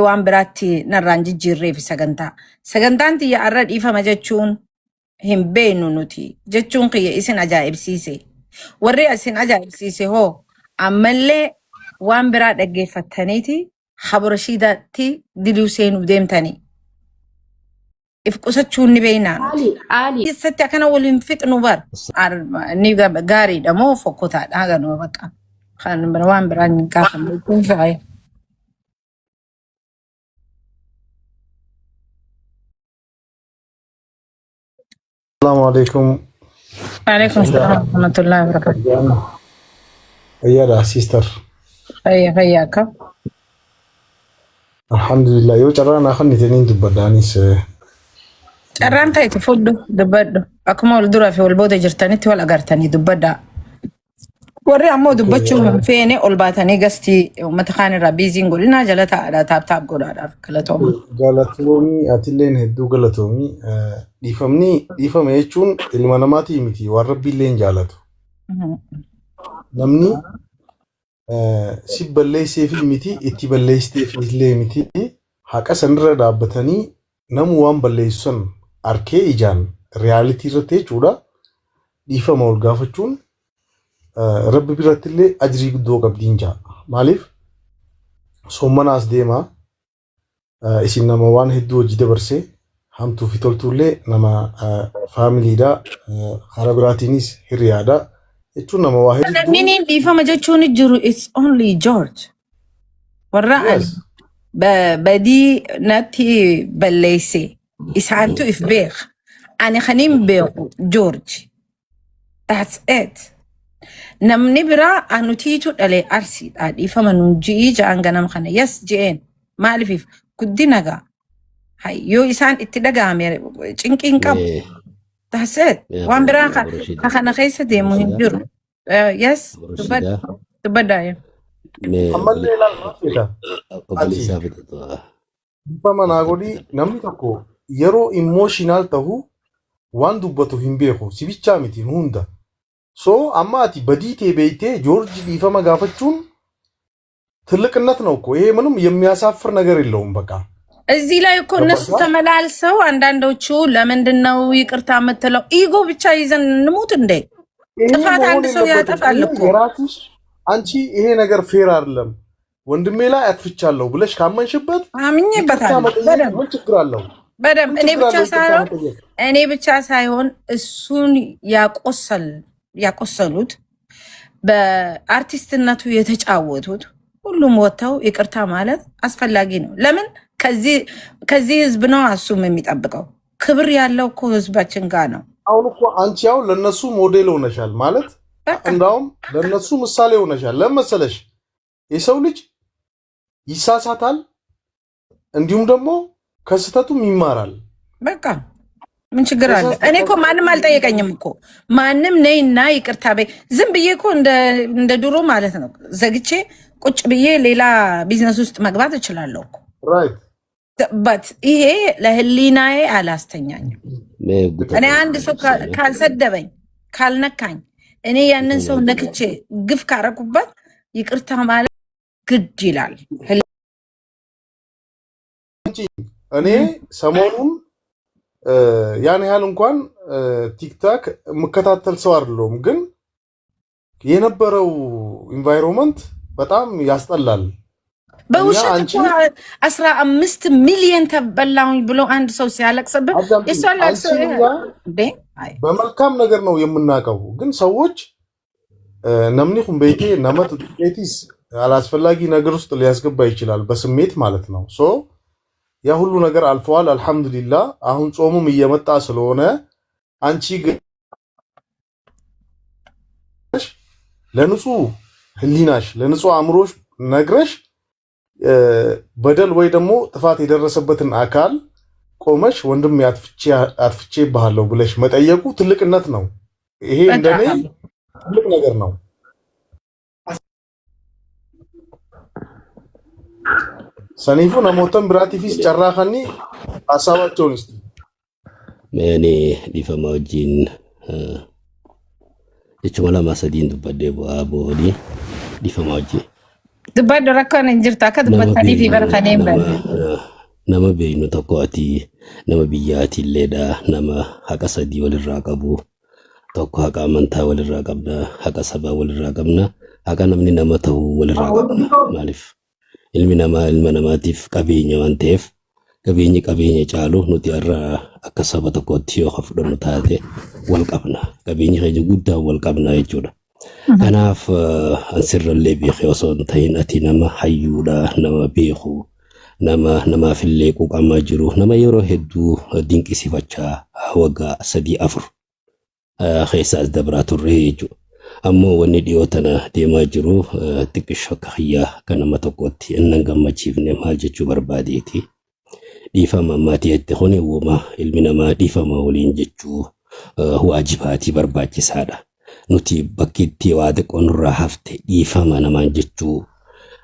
Waan biraatti narraan jijjiirreefi sagantaa. Sagantaan tiyya arra dhiifama jechuun hin beeknu nuti jechuun kiyya isin ajaa'ibsiise. Warri isin ajaa'ibsiise hoo ammallee waan biraa dhaggeeffattaniiti haborashiidaatti diluu seenuu deemtanii. If qusachuun ni beeknaa nuti. Ali, Ali. Keessatti akkana waliin fixnu bar. Ni gaariidha moo fokkotaadha ganuma bakka. Kan waan biraan hin gaafanne jechuun faaya. Assalamu alaikum. Waalaikum salaam wa rahmatullahi wa barakatuh. Fayyaadha sister. Fayya fayya akkam. Alhamdulillah yoo carraa naa kennite niin dubbadha anis. Carraan ta'e fudhu dubbadhu. Akkuma wal duraa fi wal booda jirtanitti wal agartanii dubbadhaa. Warri ammoo dubbachuu hin feene ol baatanii gastii uummata kaan irraa biiziin godhinaa jala taa'aadha taap taap godhaadhaaf galatooma. Galatoomii atilleen hedduu galatoomii. Dhiifamni dhiifame jechuun ilma namaatii miti waan rabbiillee hin jaalatu. Namni si balleesseefi miti itti balleessiteefi illee miti haqa sanirra dhaabbatanii namu waan balleessu san arkee ijaan reality irratti jechuudha dhiifama wal gaafachuun rabbi biratti illee ajrii guddoo qabdiin jaa. Maaliif soommanaas deema isin nama waan hedduu hojii dabarsee hamtuu fi toltuullee nama faamiliidha karaa biraatiinis hiriyaadha jechuun nama waa hedduu. Namni niin dhiifama jechuun jiru it's only George. Warra ani badii natti balleesse isaantu if beeka. Ani kanin beeku George. That's it. Namni biraa anutiitu dhalee arsiidha dhiifama nuun ji'ii ja'an ganama kana yes je'een maaliif guddina gaa. Hay, yoo isaan itti dhaga'ame cinqiin qabu. Mee That's it. mee Waan biraa Abu Rashid ka kana keessa deemu hin Rashidaa jiru. Yes, Abu dubbadha. Rashidaa Dubbadhaa. mee Ammallee ilaal Rashida ati obboleessaa fixatu dhiifama naa godhi namni tokko yeroo emotional tahu waan dubbatu hin beeku si bichaa miti nu hunda. So amma ati badii tee beeytee Joorji dhiifama gaafachuun ትልቅነት ነው እኮ ይሄ ምንም የሚያሳፍር ነገር የለውም። በቃ እዚህ ላይ እኮ እነሱ ገባሽ? ተመላልሰው አንዳንዶቹ ለምንድን ነው ይቅርታ የምትለው? ego ብቻ ይዘን እንሙት እንዴ? ይሄ ጥፋት መሆን አንድ ሰው የለበትም። ያጠፋል ይሄ እኮ። የራስሽ አንቺ ይሄ ነገር fair አይደለም ወንድሜ ላይ አጥፍቻለሁ ብለሽ ካመንሽበት ይቅርታ አምኜበታለሁ መጠየቅ በደንብ ምን ችግር አለው? በደንብ ምን እኔ ችግር ብቻ አለው ይቅርታ ሳይሆን መጠየቅ? እኔ ብቻ ሳይሆን እሱን ያቆሰል ያቆሰሉት በአርቲስትነቱ የተጫወቱት ሁሉም ወጥተው ይቅርታ ማለት አስፈላጊ ነው። ለምን ከዚህ ህዝብ ነው እሱም የሚጠብቀው። ክብር ያለው እኮ ህዝባችን ጋር ነው። አሁን እኮ አንቺ አሁን ለነሱ ሞዴል ሆነሻል ማለት በቃ እንዳውም ለነሱ ምሳሌ ሆነሻል። ለምን መሰለሽ? የሰው ልጅ ይሳሳታል፣ እንዲሁም ደግሞ ከስህተቱም ይማራል። በቃ ምን ችግር አለ? እኔ እኮ ማንም አልጠየቀኝም እኮ ማንም ነይና ይቅርታ በይ። ዝም ብዬ እኮ እንደ ድሮ ማለት ነው ዘግቼ ቁጭ ብዬ ሌላ ቢዝነስ ውስጥ መግባት እችላለሁ እኮ። But ይሄ ለህሊናዬ አላስተኛኝም። Mee guutuu እኔ አንድ ሰው ካልሰደበኝ ካልነካኝ እኔ ያንን ሰው ነክቼ ግፍ ካረኩበት ይቅርታ ማለት ግድ ይላል። እኔ ሰሞኑን ያን ያህል እንኳን ቲክታክ የምከታተል ሰው አይደለሁም፣ ግን የነበረው environment በጣም ያስጠላል። እና በውሸት አንቺ እኮ 15 ሚሊዮን ተበላሁኝ ብሎ አንድ ሰው ሲያለቅስብህ አዳምጪኝ፣ የእሷን ለቅሶ አንቺን እኛ እንዴ አይ በመልካም ነገር ነው የምናውቀው፣ ግን ሰዎች namni kun beekee nama xixiqqeetis አላስፈላጊ ነገር ውስጥ ሊያስገባ ይችላል፣ በስሜት ማለት ነው። So ያ ሁሉ ነገር አልፈዋል፣ አልሐምዱሊላህ። አሁን ጾሙም እየመጣ ስለሆነ አንቺ ግን ለንጹህ ህሊናሽ ለንጹህ አእምሮሽ ነግረሽ በደል ወይ ደግሞ ጥፋት የደረሰበትን አካል ቆመሽ ወንድም አጥፍቼ ባለው ብለሽ መጠየቁ ትልቅነት ነው። ይሄ እንደኔ በጣም ትልቅ ነገር ነው። Saniifuu namoota biraatiifis carraa kanni ሀሳባቸውን እስቲ Mee ani dhiifama wajjin jechuma lama sadiin dubbadhee bu'aa boodii dhiifama wajjin. Dubbadhu, rakkoon hin jirtu akka Nama dubbattanii fi beeynu bara kanneen nama banne. Nama beeynu tokko, ati nama biyyaatiilleedha, nama haqa sadii walirraa qabu tokko, haqa amantaa walirraa qabna, haqa sabaa walirraa qabna, haqa namni nama ta'uu walirraa qabna. Maaliif ilmi namaa ilma namaatiif qabeenya waan ta'eef, qabeenyi qabeenya caalu nuti har'a akka saba tokkootti yoo ka fudhannu taate wal qabna, qabeenyi keenya guddaan wal qabna jechuudha. Kanaaf an sirrallee beekee osoo hin ta'in, ati nama hayyuudha, nama beeku, nama namaafillee quuqamaa jiru, nama yeroo hedduu dinqisiifachaa waggaa 3 4 keessa as dabraa turre jechuudha. Ammoo wanni dhiyoo tana deemaa jiru xiqqisho akka kiyyaa akka nama tokkootti innan gammachiifne. Maal jechuu barbaadeeti? Dhiifama ammaatii jette kuni uuma ilmi namaa dhiifama waliin jechuu waajibaatii barbaachisaadha. Nuti bakki itti waa xiqqoo nurraa hafte dhiifama namaan jechuu,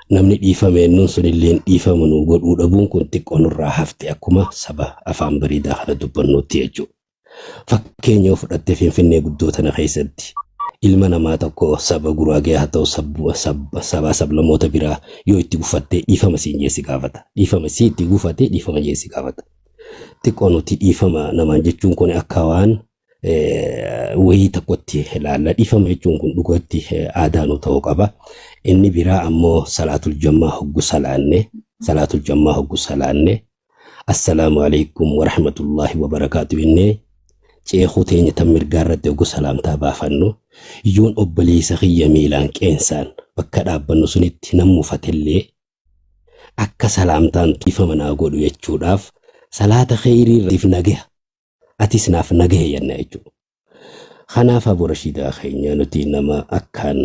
namni dhiifame ennuun sunilleen dhiifama nu godhuu dhabuun kun xiqqoo nurraa hafte akkuma saba afaan bareedaa kana dubbannuutti jechuudha. Fakkeenya yoo fudhatte, Finfinnee guddoo tana keessatti ilma namaa tokko, saba Guraagee haa ta'u, sabaa sablammoota biraa yoo itti gufattee dhiifama siin jeessi gaafata. Dhiifama si itti gufatee dhiifama jeessi gaafata. Xiqqoo nuti dhiifama namaan jechuun kun akka waan wayii tokkotti ilaalla. Dhiifama jechuun kun dhugatti aadaa nu ta'uu qaba. Inni biraa ammoo salaatul jammaa hoggu salaanne, salaatul jammaa hoggu salaanne, "Assalaamu alaikum warahmatullaahi wabarakaatu" innee ceekuu teenya tan mirgaa irratti hoggu salaamtaa baafannu, yoon obboleessa kiyya miilaan qeensaan bakka dhaabbannu sunitti nan mufatellee, akka salaamtaan dhiifama naa godhu jechuudhaaf, salaata kheyrii irratti nagaha atis naaf nagahe jenna jechuudha. Kanaaf Abu Rashiidaa keenya, nuti nama akkaan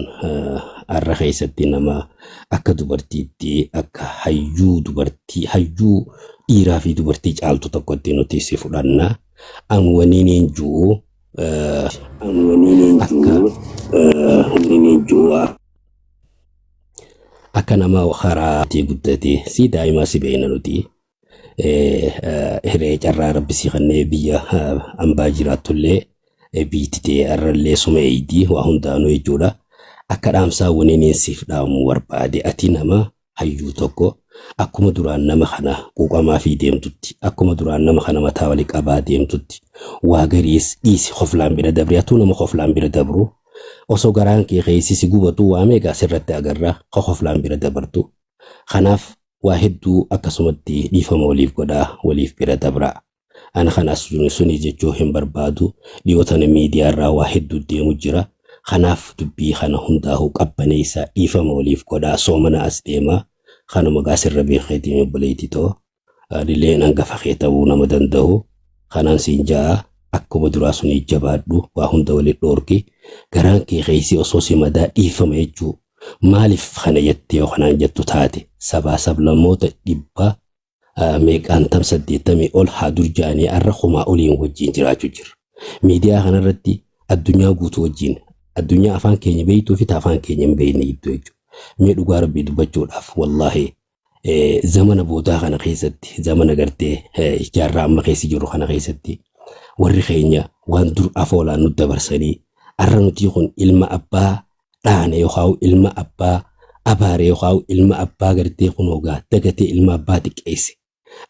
har'a keessatti nama akka dubartiitti, akka hayyuu dubartii, hayyuu dhiiraa fi dubartii caaltu tokkotti nuti si fudhanna. An waniin ji'u akka nama karaa guddate si daa'imaa si beekna nuti. Hiree carraa rabbi si kennee biyya ambaa jiraatullee, biyyi ta'e har'allee suma eeyidii waa hundaanuu jechuudha. Akka dhaamsaa waniin siif dhaamu barbaade, ati nama hayyuu tokko, akkuma duraan nama kana quuqamaa fi deemtutti, akkuma duraan nama kana mataa walii qabaa deemtutti, waa gariis dhiisi, hoflaan bira dabri. Atuu nama hoflaan bira dabru, osoo garaan kee keessi si gubatu waa meeqa asirratti agarra ka hoflaan bira dabartu. Kanaaf waa hedduu akkasumatti dhiifama waliif godhaa, waliif bira dabraa. Ana kan as suni jechuu hin barbaadu. Dhiyoo tana miidiyaa irraa waa hedduu deemu jira. Kanaaf dubbii kana hundaa'uu qabbaneessa, dhiifama waliif godhaa, soomana as deemaa. Kanuma gaasirra beekeetiin, obboleettii too. Anilleen hangafa kee ta'uu nama danda'u. Kanaan siin ja'a, akkuma duraa sunii jabaadhu, waa hunda waliin dhoorki. Garaan kee keessi osoo si madaa dhiifama jechuu maaliif kana jettee yoo kanaan jettu taate, sabaa sablammoota dhibba meeqaan tam 80 ol haa dur ja'anii har'a kumaa oliin wajjin jiraachuu jirra. Miidiyaa kanarratti addunyaa guutuu wajjin, addunyaa afaan keenya beektuu fi afaan keenya hin beekne jidduu jechuudha. Mee dhugaa rabbii dubbachuudhaaf, wallaahi zamana boodaa kana keessatti, zamana gartee jaarraa amma keessa jiru kana keessatti, warri keenya waan dur afoolaan nu dabarsanii har'a nuti kun ilma abbaa dhaane yookaan ilma abbaa abaare yookaan ilma abbaa gartee kunoogaa dagatee ilma abbaa xiqqeesse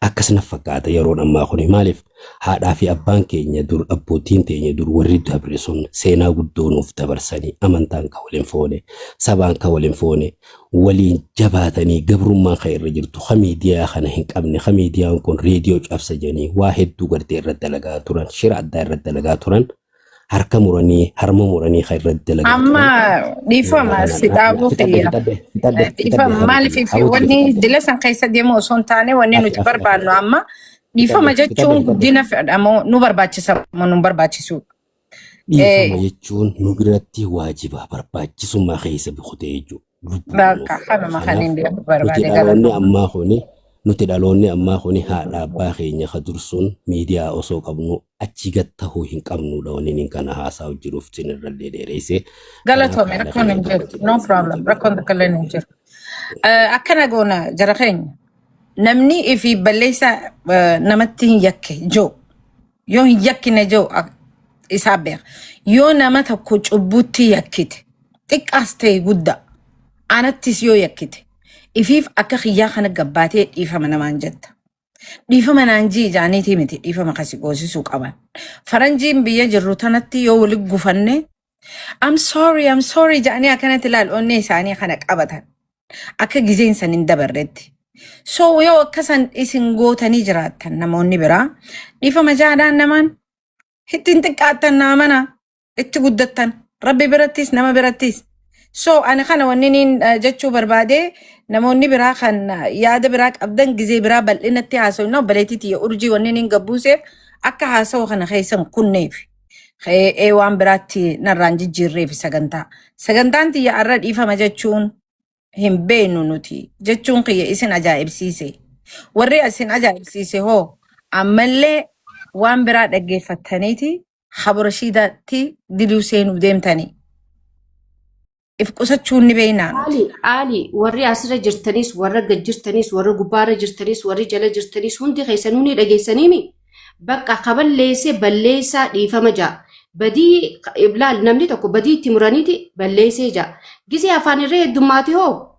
akkasuma fakkaata yeroon ammaa kun. Maaliif haadhaa fi abbaan keenya dur, abbootiin teenya dur, warri dabre sun seenaa guddoo nuuf dabarsanii, amantaan ka waliin foone, sabaan ka waliin foone, waliin jabaatanii, gabrummaan kan irra jirtu, ka miidiyaa kana hin qabne, ka miidiyaan kun reediyoo cabsa jedhanii waa hedduu gartee irra dalagaa turan, shira addaa irra dalagaa turan, harka muranii harma muranii kan irra dalagaa Amma turan. Dhiifama si dhaabuu kiyya. Dhiifama, maaliif wanni dila san keessa deemu osoo hin taane, wanni nuti barbaannu amma dhiifama jechuun guddina fedhamoo nu barbaachisa moo nu barbaachisu? Dhiifama jechuun nu biratti waajiba barbaachisummaa keessa bukutee jechuudha. Lubbuu Bakka kanuma kan Kanaaf hin beeku nuti barbaade dhaloonni galatoomaa. ammaa kuni, nuti dhaloonni ammaa kuni haadha abbaa keenya ka dursuun miidiyaa osoo qabnu achi gad tahuu hin qabnudha. Wanni inni kana haasaa jiruuf sinirrallee dheereesse. Kanaaf Galatoome, haala rakkoon keenya hin jiru. No problem, rakkoon tokko illee hin jiru. Akkana goona jara keenya. Namni ifi balleessa namatti hin yakke joo. Yoo hin yakkine joo isaa beeka. Yoo nama tokko cubbutti yakkite, xiqqaas ta'e guddaa, anattis yoo yakkite. Ifiif akka kiyyaa kana gabbaatee dhiifama namaan jetta. Dhiifama naan jii jaaniitii miti dhiifama kasi goosisuu qaban. Faranjiin biyya jirru tanatti yoo wali gufanne "I'm sorry, I'm sorry" jedhanii akkanatti ilaal onnee isaanii kana qabatan. Akka gizeen san hin dabarretti. So yoo akkasan isin gootanii jiraattan, namoonni biraa dhiifama jaadhaan namaan ittiin xiqqaattan, naa mana itti guddattan rabbi birattis nama birattis. So ani kana wanni niin jechuu barbaade, namoonni biraa kan yaada biraa qabdan gizee biraa bal'inatti haasa'u. Obboleettii tiyya urjii wanni niin gabbuuseef akka haasa'u kana keessan kunneef. Ee, waan biraatti narraan jijjiirreef sagantaa. Sagantaan tiyya arra dhiifama jechuun hin beeknu nuti jechuun kiyya isin ajaa'ibsiise. Warri isin ajaa'ibsiise hoo ammallee waan biraa dhaggeeffattaniiti habra shiidaatti diluu seenuu deemtanii. If qusachuun ni beeknaa nuti. Ali, Ali, warri asirra jirtanis, warra gad jirtanis, warra gubbaarra jirtanis, warri jala jirtanis, hundi keessanuu ni dhageessaniimi. Bakka kaballeesse balleessaa dhiifama ja'a. Badii laal, namni tokko badii itti muraniiti balleessee ja'a. Gisee afaan irra heddummaate hoo